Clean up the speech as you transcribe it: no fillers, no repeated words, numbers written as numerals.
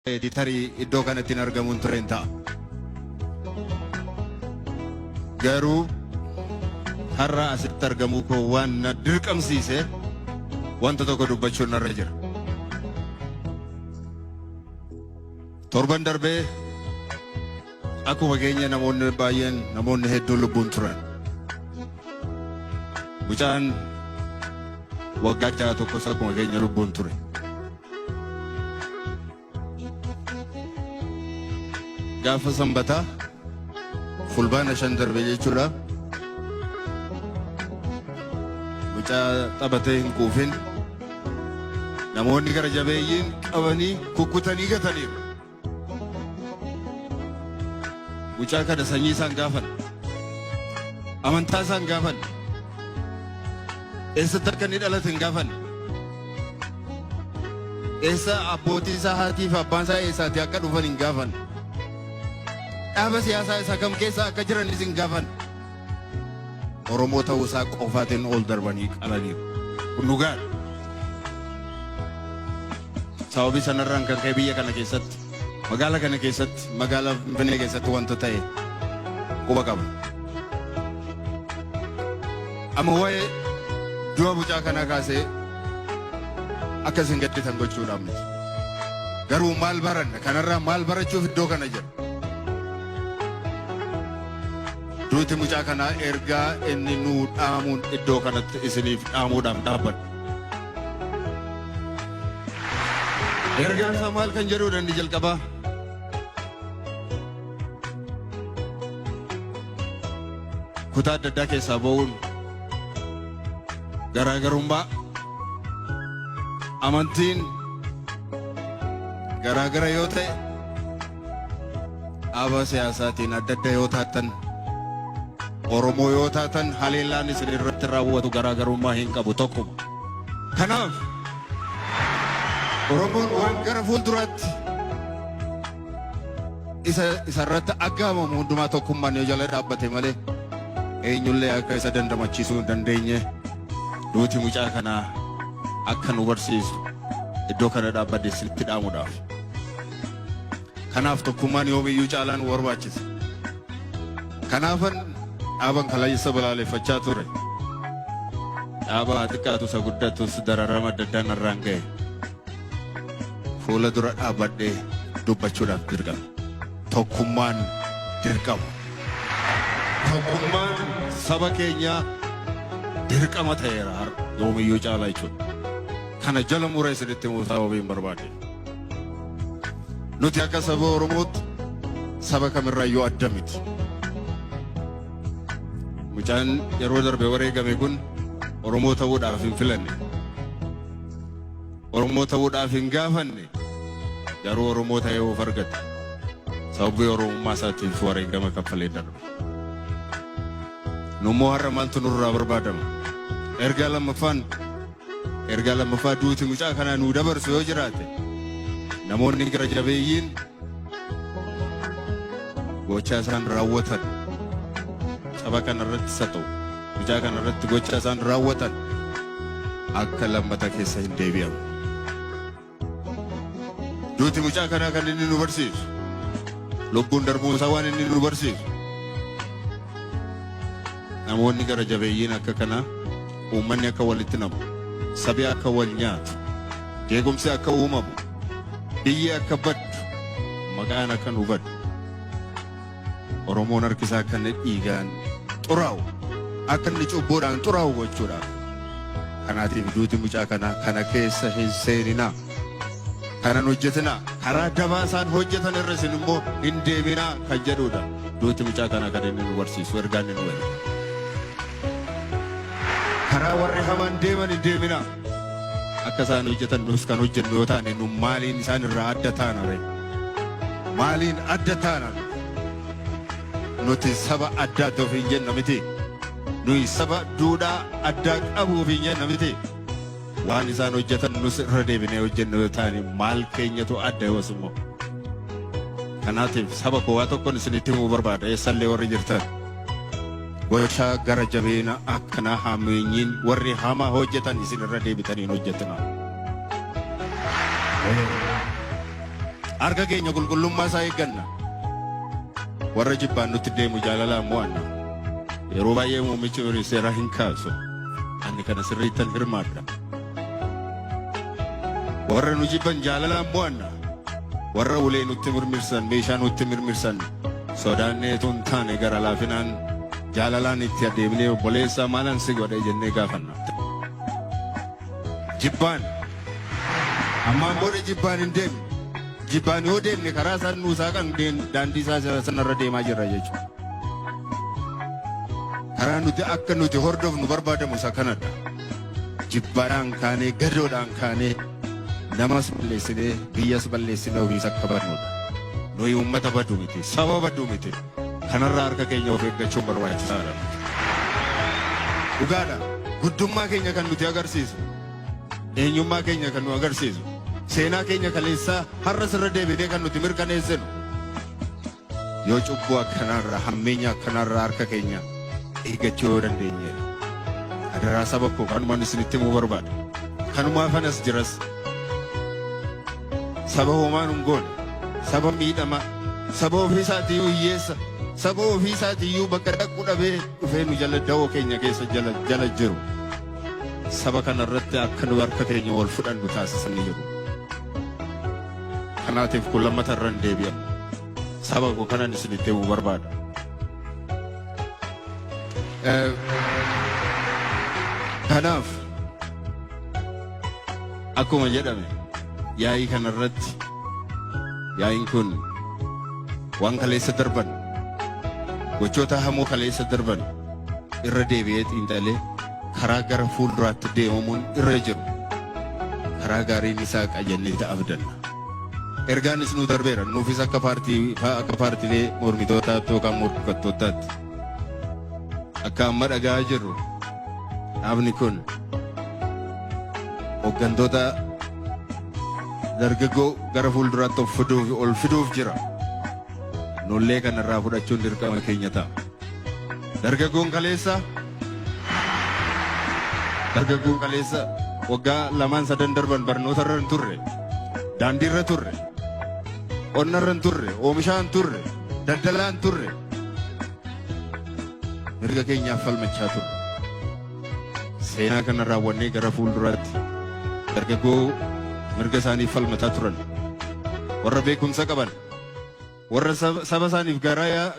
Ta'eeti tarii iddoo kanatti hin argamuun ture hin ta'a. Garuu har'a asitti argamuu koo waan na dirqamsiise wanta tokko dubbachuun narra jira. Torban darbee akkuma keenya namoonni baay'een namoonni hedduun lubbuun turan. Mucaan waggaa 6 tokkos akkuma keenya lubbuun ture. Gaafa sanbataa fulbaana 5 darbe jechuudha. Mucaa taphatee hin quufin namoonni gara jabeeyyiin qabanii kukkutanii gataniiru. Mucaa kana sanyii isaan gaafan, amantaa isaan gaafan, eessatti akka inni dhalate hin gaafan. Eessa abbootii isaa haatii fi abbaan isaa eessaati akka dhufan hin gaafan. Dhaaba siyaasaa isa kam keessa akka jiranis hin gaafan. Oromoo ta'uu isaa qofaatiin ol darbanii qalaniiru. Kun dhugaadha. Sababii sanarraan kan ka'e biyya kana keessatti, magaala kana keessatti, magaalaa Finfinnee keessatti wanta ta'e quba qaba. Amma waa'ee du'a mucaa kanaa kaasee akka isin gadditan gochuudhaaf miti. Garuu maal baranna? Kanarraa maal barachuuf iddoo kana jira? Duuti mucaa kanaa ergaa inni nuu dhaamuun iddoo kanatti isiniif dhaamuudhaaf dhaabbadha. Ergaan isaa maal kan jedhudha inni jalqabaa? Kutaa adda addaa keessaa ba'uun garaagarummaa amantiin garaagara yoo ta'e dhaaba siyaasaatiin adda adda yoo taatan Oromoo yoo taatan haleellaan isin irratti raawwatu garaagarummaa hin qabu tokkuma. Kanaaf Oromoon waan gara fuulduraatti isa isarratti aggaamamu hundumaa tokkummaan yoo jala dhaabbate malee eenyullee akka isa dandamachiisuu hin dandeenye duuti mucaa kanaa akka nu barsiisu iddoo kana dhaabbadhe isinitti dhaamuudhaaf. Kanaaf tokkummaan yoomiyyuu caalaa nu barbaachisa. Kanaafan dhaaban kaleessa balaaleffachaa ture. Dhaaba haa xiqqaatus haa guddatus dararama adda addaa narraan ga'e. Fuula dura dhaabbadhee dubbachuudhaaf dirqame. Tokkummaan dirqama. Tokkummaan saba keenyaa dirqama ta'eera har'a yoomiyyuu caalaa jechuudha. Kana jala muree isinitti himuu sababiin barbaade. Nuti akka saba Oromootti saba kamirraayyuu adda miti. Mucaan yeroo darbe wareegame kun Oromoo ta'uudhaaf hin filanne. Oromoo ta'uudhaaf hin gaafanne. Garuu Oromoo ta'ee of argate. Sababii Oromummaa isaatiif wareegama kaffalee darbe. Nummoo har'a maaltu nurraa barbaadama? Ergaa lammaffaan ergaa lammaffaa duuti mucaa kanaa nuu dabarsu yoo jiraate namoonni gara jabeeyyiin gochaa isaan raawwatan saba kana irratti isa ta'u mucaa kana irratti gochaa isaan raawwatan akka lammata keessa hin deebi'amne. Duuti mucaa kanaa kan inni nu barsiisu lubbuun darbuu isaa waan inni nu barsiisu namoonni gara jabeeyyiin akka kanaa uummanni akka walitti namu sabi akka wal nyaatu jeequmsi akka uumamu biyyi akka baddu maqaan akka nu badu Oromoon harki isaa akka inni dhiigaan xuraa'u akka inni cubbuudhaan xuraa'u gochuudhaaf. Kanaatiif duuti mucaa kanaa kana keessa hin seeninaa. Kana hin hojjetinaa. Karaa dabaa isaan hojjetan irra isin immoo hin deeminaa kan jedhudha. Duuti mucaa kanaa kan inni nu barsiisu ergaa inni nu erge. Karaa warri hamaan deeman hin deeminaa. Akka isaan hojjetan nus kan hojjennu yoo taane nu maaliin isaan irraa adda taana ree? Maaliin adda taana? Nuti saba addaati ofiin jenna miti. Nuyi saba duudhaa addaa qabu ofiin jenna miti. Waan isaan hojjetan nus irra deebinee hojjennu yoo taane maal keenyatu adda yoos immoo. Kanaatiif saba koo waa tokkon isinitti himuu barbaada eessallee warri jirtan. Gocha gara jabeena akkanaa hammeenyiin warri hamaa hojjetan isin irra deebitanii hin hojjetinaa. Harka keenya qulqullummaa isaa eegganna. Warra jibbaan nutti deemu jaalalaan mo'anna. Yeroo baay'ee muummichi ministeeraa hin kaasu. Ani kana sirriittan hirmaadha. Warra nu jibban jaalalaan mo'anna. Warra ulee nutti mirmirsan, meeshaa nutti mirmirsan sodaannee tun taane gara laafinaan jaalalaan itti adeemnee obboleessaa maalan si godhe jennee gaafanna. Jibbaan ammaan booda jibbaan hin deemne. Jibbaan yoo deemne karaa isaan nuusaa kan daandii isaa sanarra deemaa jirra jechuudha. Karaa nuti akka nuti hordofnu barbaadamu isa kanadha. Jibbaadhaan kaanee gadoodhaan kaanee namas balleessinee biyyas balleessinee ofiis akka badnudha. Nuyi uummata baduu miti, saba baduu miti. Kanarraa harka keenya of eeggachuun barbaachisaadha. Dhugaadha. Guddummaa keenya kan nuti agarsiisu, eenyummaa keenya kan nu agarsiisu, seenaa keenya kaleessaa har'a sirra deebinee kan nuti mirkaneessinu. Yoo cubbuu akkanaarraa, hammeenya akkanaarraa harka keenya eeggachuu yoo dandeenyedha. Adaraa saba koo kanumaan isinitti himuu barbaada. Kanumaaf anas jiras. Saba homaan hin goone, saba miidhama, saba ofiisaatiiyyuu hiyyeessa, saba ofiisaatiiyyuu bakka dhaqu dhabee dhufee nu jala da'oo keenya keessa jala jala jiru. Saba kanarratti akka nu harka keenya wal fudhannu taasisanii jiru. Kanaatiif kun lammata irra hin deebi'amu. Saba koo kanan isinitti himuu barbaada. Kanaaf akkuma jedhame yaa'ii kanarratti yaa'iin kun waan kaleessa darban, gochoota hamoo kaleessa darban irra deebi'ee xiinxalee karaa gara fuulduraatti deemamuun irra jiru karaa gaariin isaa qajannee abdanna. Ergaanis nu darbeera nuufis akka paartii akka paartiilee mormitootaatti yookaan morkattootaatti akka amma dhaga'aa jirru dhaabni kun hooggantoota dargaggoo gara fuulduraatti of fiduuf ol fiduuf jira. Nullee kanarraa fudhachuun dirqama keenya ta'a. Dargaggoon kaleessa waggaa lamaan sadan darban barnoota irra hin turre, daandii irra turre, qonna irra hin turre, oomishaa hin turre, daldalaa hin turre. Mirga keenyaaf falmachaa turre. Seenaa kana raawwannee gara fuulduraatti dargaggoo mirga isaaniif falmataa turan, warra beekumsa qaban, warra saba isaaniif garaa